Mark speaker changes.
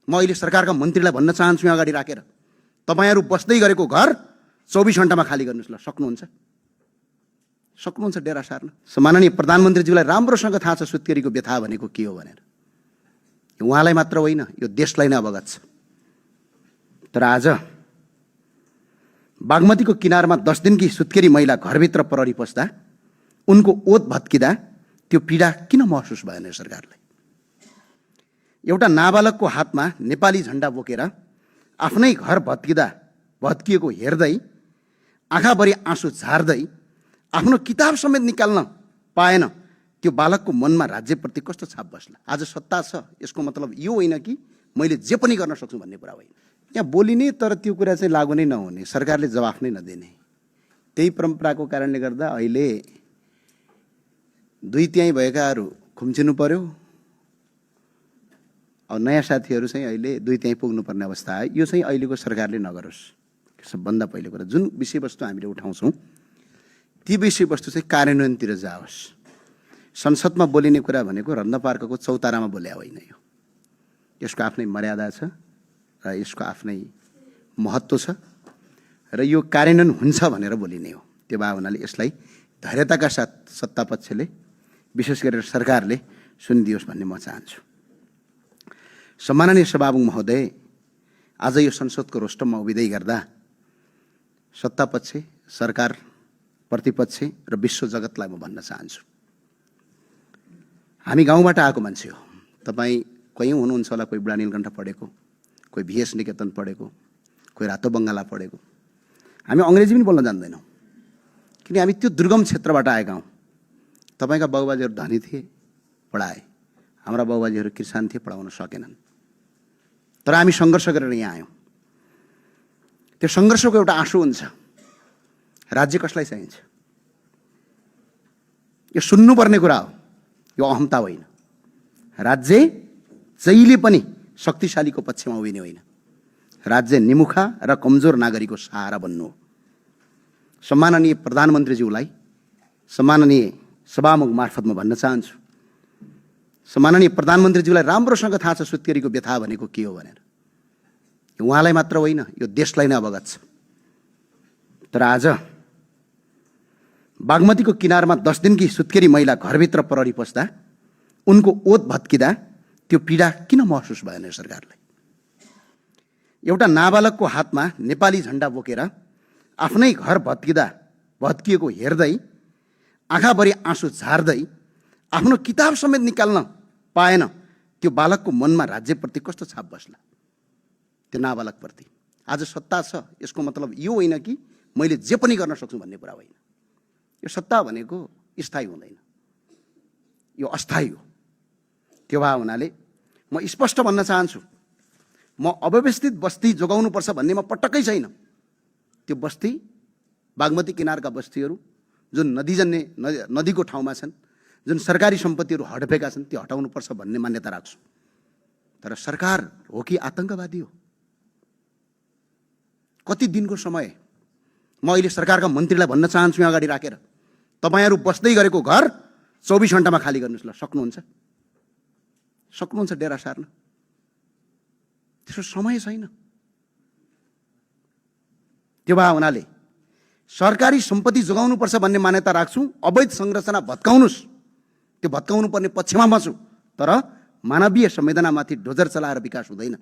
Speaker 1: म अहिले सरकारका मन्त्रीलाई भन्न चाहन्छु यहाँ अगाडि राखेर, तपाईहरू बस्दै गरेको घर 24 घण्टामा खाली गर्नुस्। ल, सक्नुहुन्छ? सक्नुहुन्छ डेरा सार्न? माननीय प्रधानमन्त्रीज्यूलाई राम्रोसँग थाहा छ सुत्केरीको व्यथा भनेको के हो भनेर। उहाँलाई मात्र होइन, यो देशलाई नै अवगत छ। तर आज बागमतीको किनारमा 10 दिनकी सुत्केरी महिला घरभित्र प्रहरी पस्दा उनको ओत भत्किँदा त्यो पीडा किन महसुस भएन सरकारलाई? एउटा नाबालकको हातमा नेपाली झण्डा बोकेर आफ्नै घर भत्किएको हेर्दै आँखाभरि आँसु झार्दै आफ्नो किताब समेत निकाल्न पाएन, त्यो बालकको मनमा राज्यप्रति कस्तो छाप बस्ला? आज सत्ता छ, यसको मतलब यो होइन कि मैले जे पनि गर्न सक्छु भन्ने कुरा होइन। यहाँ बोलिने तर त्यो कुरा चाहिँ लागू नै नहुने, सरकारले जवाफ नै नदिने, त्यही परम्पराको कारणले गर्दा अहिले 2/3 भएकाहरू खुम्चिनु पर्यो। अब नयाँ साथीहरू चाहिँ अहिले 2/3 पुग्नुपर्ने अवस्था आयो। यो चाहिँ अहिलेको सरकारले नगरोस्। सबभन्दा पहिलो कुरा, जुन विषयवस्तु हामीले उठाउँछौँ ती विषयवस्तु चाहिँ कार्यान्वयनतिर जाओस्। संसदमा बोलिने कुरा भनेको रत्नपार्कको चौतारामा बोल्या होइन। यसको आफ्नै मर्यादा छ र यसको आफ्नै महत्त्व छ र यो कार्यान्वयन हुन्छ भनेर बोलिने हो। त्यो भए हुनाले यसलाई धैर्यताका साथ सत्तापक्षले, विशेष गरेर सरकारले सुनिदियोस् भन्ने म चाहन्छु। सम्माननीय सभामुख महोदय, आज यो संसदको रोस्टममा उभिँदै गर्दा सत्तापक्ष, सरकार, प्रतिपक्ष र विश्व जगतलाई म भन्न चाहन्छु, हामी गाउँबाट आएको मान्छे हो। तपाईँ कोही हुनुहुन्छ होला, कोही बुढा नीलकण्ठ पढेको, कोही VS निकेतन पढेको, कोही रातो बङ्गाला पढेको। हामी अङ्ग्रेजी पनि बोल्न जान्दैनौँ किन हामी त्यो दुर्गम क्षेत्रबाट आएका हौँ। तपाईँका बाबुबाजेहरू धनी थिए, पढाए। हाम्रा बाबुबाजेहरू किसान थिए, पढाउन सकेनन्। तर हामी सङ्घर्ष गरेर यहाँ आयौँ। त्यो सङ्घर्षको एउटा आँसु हुन्छ, राज्य कसलाई चाहिन्छ? यो सुन्नुपर्ने कुरा हो, यो अहमता होइन। राज्य जहिले पनि शक्तिशालीको पक्षमा उभिने होइन, राज्य निमुखा र कमजोर नागरिकको सहारा बन्नु हो। सम्माननीय प्रधानमन्त्रीज्यूलाई सम्माननीय सभामुख मार्फत म भन्न चाहन्छु, सम्माननीय प्रधानमन्त्रीज्यूलाई राम्रोसँग थाहा छ सुत्केरीको व्यथा भनेको के हो भनेर। उहाँलाई मात्र होइन, यो देशलाई नै अवगत छ। तर आज बागमतीको किनारमा 10 दिनकी सुत्केरी महिला घरभित्र प्रहरी पस्दा उनको ओत भत्किँदा त्यो पीडा किन महसुस भएन सरकारलाई? एउटा नाबालकको हातमा नेपाली झण्डा बोकेर आफ्नै घर भत्किएको हेर्दै आँखाभरि आँसु झार्दै आफ्नो किताब समेत निकाल्न पाएन, त्यो बालकको मनमा राज्यप्रति कस्तो छाप बस्ला? त्यो नाबालकप्रति। आज सत्ता छ, यसको मतलब यो होइन कि मैले जे पनि गर्न सक्छु भन्ने कुरा होइन। यो सत्ता भनेको स्थायी हुँदैन, यो अस्थायी हो। त्यो भए हुनाले म स्पष्ट भन्न चाहन्छु, म अव्यवस्थित बस्ती जोगाउनुपर्छ भन्ने म पटक्कै छैन। त्यो बस्ती, बागमती किनारका बस्तीहरू जुन नदीको ठाउँमा छन्, जुन सरकारी सम्पत्तिहरू हडपेका छन्, त्यो हटाउनुपर्छ भन्ने मान्यता राख्छु। तर सरकार हो कि आतङ्कवादी हो? कति दिनको समय? म अहिले सरकारका मन्त्रीलाई भन्न चाहन्छु यहाँ अगाडि राखेर, तपाईहरू बस्दै गरेको घर 24 घण्टामा खाली गर्नुस्। ल, सक्नुहुन्छ? सक्नुहुन्छ डेरा सार्न? त्यसको समय छैन। त्यो भए हुनाले सरकारी सम्पत्ति जोगाउनुपर्छ भन्ने मान्यता राख्छु। अवैध संरचना भत्काउनुस्, त्यो भत्काउनु पर्ने पक्षमा म छु। तर मानवीय संवेदनामाथि डोजर चलाएर विकास हुँदैन।